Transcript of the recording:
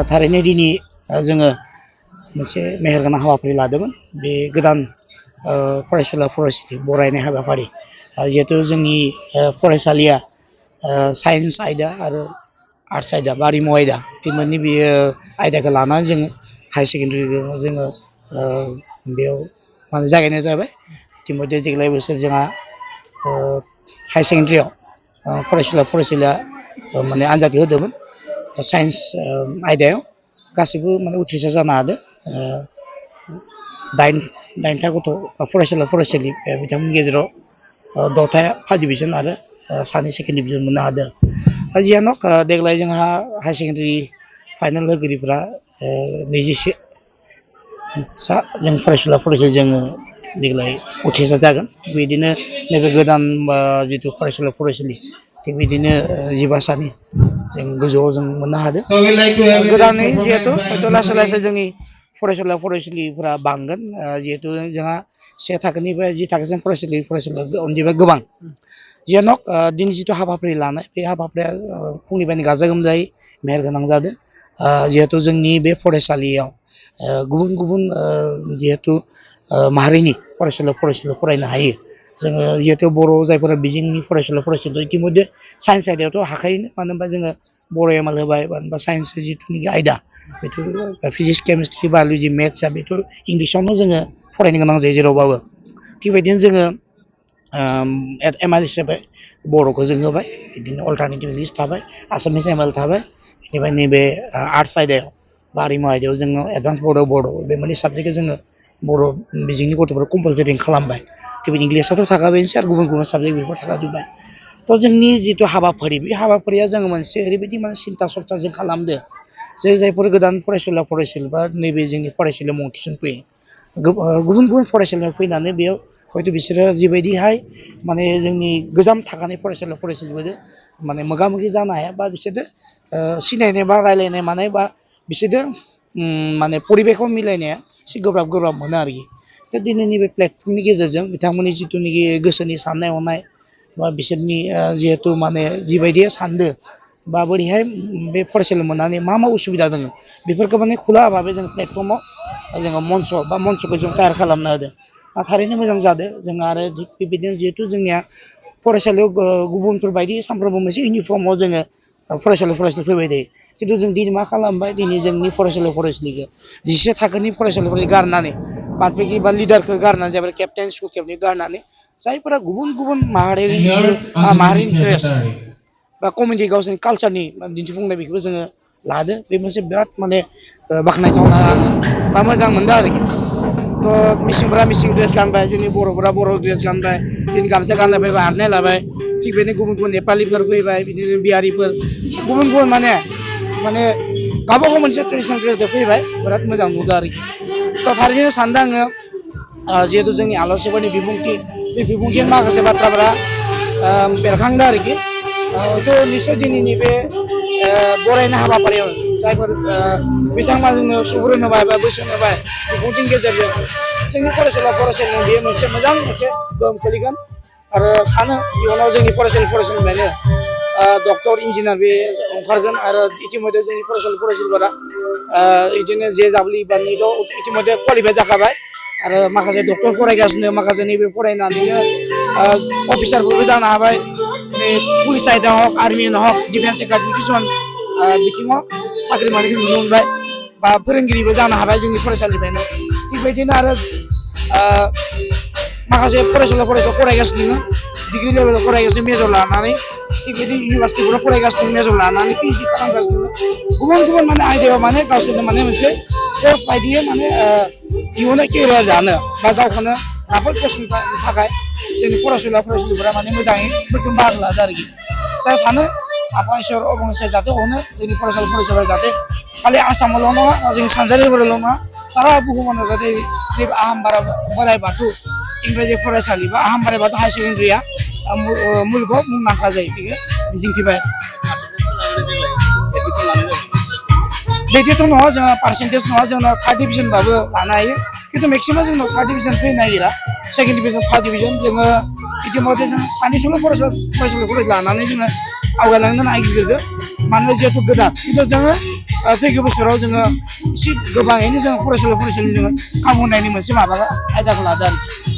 थारैनो दिनै जोङो मोनसे मेहेरगोनां हाबाफारि लादोंमोन बे गोदान फरायसुला फरायसुलि बरायनाय हाबाफारि जिहेथु जोंनि फरायसालिया साइन्स आयदा आरो आर्ट्स आयदा बा आरिमु आयदा बे मोननै बेयो आयदाखौ लानानै जोङो हायार सेकेन्डारिखौ जोङो बेयाव माने जागायनाय जाबाय इतिमध्य देग्लाय बोसोर जोंहा हायार सेकेन्डारियाव फरायसुला फरायसुलिया माने आनजादखौ होदोंमोन साइन्स आयदायाव गासैबो माने उथ्रिसार जानो हादों दाइनथा गथ' फरायसुला फरायसुलि बिथांमोननि गेजेराव 10था फार्स्ट डिभिजन आरो सानै सेकेन्ड डिभिजन मोननो हादों जियानो देग्लाय जोंहा हायार सेकेन्डारि फाइनाल होगिरिफ्रा 21 जों फरायसुला फरायसुलि जोङो देग्लाय उथ्रिसार जागोन थिग बिदिनो नैबे गोदान जिथु फरायसुला फरायसुलि थिग बिदिनो 15 सानि जों गोजौआव जों मोननो हादों गोदानै जिहेथु हयथ' लासै लासै जोंनि फरायसुला फरायसुलिफोरा बांगोन जिहेतु जोंहा 1 थाखोनिफ्राय 10 थाखोसिम फरायसुलि अनजिमाया गोबां जियानो दिनै जिथु हाबाफारि लानाय बे हाबाफारिया फुंनिफ्रायनो गाजा गोमजायै मेहेरगोनां जादों जिहेतु जोंनि बे फरायसालियाव गुबुन गुबुन जिहेतु माहारिनि फरायसुला फरायसुलि फरायनो हायो जोङो जिहेतु बर' जायफोरा बिजोंनि फरायसुला फरायसुलि इतिमध्य साइन्स आयदायावथ' हाखायोनो मानो होनबा जोङो बर' एम एल होबाय बा साइन्स जिथुनिखि आयदा बेथ' फिजिक्स केमिस्ट्रि बाय'लजि मेथ्सआ बेथ' इंलिसावनो जोङो फरायनो गोनां जायो जेरावबाबो थिग बेबायदिनो जोङो एम एल हिसाबै बर'खौ जों होबाय बिदिनो अल्टारनेटिभ इंलिस थाबाय आसामिस एम एल थाबाय बेनिफ्राय नैबे आर्ट्स आयदायाव बा आरिमु आयदायाव जोङो एडभान्स बर' बे मोननै साबजेक्टखौ जोङो बर' बिजोंनि गथ'फोरखौ कम्पालसरि खालामबाय थिग इंलिसाथ' थाखाबायनोसै आरो गुबुन गुबुन साबजेक्ट बेफोर थाखाजोब्बाय थ' जोंनि जिथु हाबाफारि बे हाबाफारिया जोङो मोनसे ओरैबायदि माने सिन्था सरथा जों खालामदो जे जायफोर गोदान फरायसुला फरायसुलि बा नैबे जोंनि फरायसालियाव मुं थिसनफैयो गुबुन गुबुन फरायसालियाव फैनानै बेयाव हयथ' बिसोरो जिबायदिहाय माने जोंनि गोजाम थाखानाय फरायसुला फरायसुलिफोरजों माने मोगा मोगि जानो हाया बा बिसोरजों सिनायनाय बा रायलायनाय मानाय बा बिसोरजों माने परिबेखौ मिलायनाया एसे गोब्राब मोनो आरोखि दा दिनैनि बे प्लेटफर्मनि गेजेरजों बिथांमोननि जिथुनिखि गोसोनि साननाय हनाय बा बिसोरनि जिहेतु माने जिबायदि सानदों बा बोरैहाय बे फरायसालियाव मोननानै मा उसुबिदा दङ बेफोरखौ माने खुला भाबै जों प्लेटफर्माव जोङो मन्चखौ जों तयार खालामना होदों थारैनो मोजां जादों जों आरो बेबायदिनो जिहेतु जोंनिया फरायसालियाव गुबुनफोर बायदि सानफ्रोमबो मोनसे इउनिफर्माव जोङो फरायसालि फैबाय थायो खिन्थु जों दिनै मा खालामबाय दिनै जोंनि फरायसालि फरायसुलिखौ 11 थाखोनि फरायसालिफोरखौ गारनानै बादबाखि बा लिडारखौ गारनानै जाबाय केप्टेन स्कुल केप्टेन गारनानै जायफोरा गुबुन गुबुन माहारिनि ड्रेस बा कमिटि गावसोरनि कालचारनि दिन्थिफुंनाय बेखौबो जोङो लादो बे मोनसे बिराद माने बाख्नायथावना बा मोजां मोनदों आरोखि थ' मिसिंफोरा मिसिं ड्रेस गानबाय जोंनि बर'फोरा बर' ड्रेस गानबाय दिनै गामसा गाननाय फैबाय आर'नाइ लाबाय थिग बेनो गुबुन गुबुन नेपालिफोर फैबाय बिदिनो बिहारिफोर गुबुन गुबुन माने गावबा गाव मोनसे ट्रेडिसनेल ड्रेसजों फैबाय बिराद मोजां नुदों आरोखि थ' थारैनो सानदों आङो जिहेतु जोंनि आलासिफोरनि बिबुंथि बे बिबुंथिनि माखासे बाथ्राफोरा बेरखांदों आरोखि थ' निस्सय दिनैनि बे बरायनाय हाबाफारियाव जायफोर बिथांमोना जोंनो सुबुरुन होबाय बा बोसोन होबाय बिबुंथिनि गेजेरजों जोंनि फरायसुला फरायसालियाव बेयो मोनसे मोजां गोहोम खोलैगोन आरो सानो इयुनाव जोंनि फरायसालिनिफ्रायनो डक्टर इन्जिनियार बे ओंखारगोन आरो इतिमध्य जोंनि फरायसालिफोरा बिदिनो JEE बा NEET इतिमध्य क्वालिफाइ जाखाबाय आरो माखासे डक्टर फरायगासिनो माखासे नैबे फरायनानैनो अफिसारफोरबो जानो हाबाय पुलिस आयदा हक आर्मियानो हक डिफेन्स एकाडेमि किसुमान बिथिङाव साख्रि मावनायखौ नुनो मोनबाय बा फोरोंगिरिबो जानो हाबाय जोंनि फरायसालिनिफ्रायनो थिग बेबायदिनो आरो माखासे फरायसुला फरायगासिनो डिग्रि लेभेलाव फरायगासिनो मेजर लानानै थिग बिदि इउनिभार्सिटिफोराव फरायगासिनो मेजर लानानै PhD खालामगासिनो गुबुन गुबुन माने आयदायाव माने गावसोरनो माने मोनसे कर्स बायदियै माने इयुनाव केरियार दानो बा गावखौनो राफोद गसंनो थाखाय जोंनि फरायसुलिफोरा माने मोजाङै मैखोम बाहागो लादों आरोखि दा सानो आफा इसोर अबंगसेर जाहाथे अनो जोंनि फरायसालिफोरा जाहाथे खालि आसामावल' नङा जोंनि सानजारिफोरावल' नङा सारा बुहुमावनो जाहाथे नैबे आहम बोराइ बाथौ इंराजि फरायसालि बा आहम बोराइ बाथौ हायार सेकेन्डारिया मुलुगाव मुंदांखा जायो बेखौ मिजिंथिबाय बिदिथ' नङा जोंहा पार्सेन्टेज नङा जोंनाव 3rd डिभिजनबाबो लानो हायो खिन्थु मेक्सिमाम जोंनाव 3rd डिभिजन फैनो नागिरा 2nd डिभिजन 1st डिभिजन जोङो इतिमध्य जों सानैसोल' फरायसालिफोर लानानै जोङो आवगायलांनो नागिरदों मानोना जिहेतु गोदान खिन्थु जोङो फैगौ बोसोराव जोङो एसे गोबाङैनो जों फरायसालि जोङो खाबु होनायनि मोनसे माबा आयदाखौ लादों आरो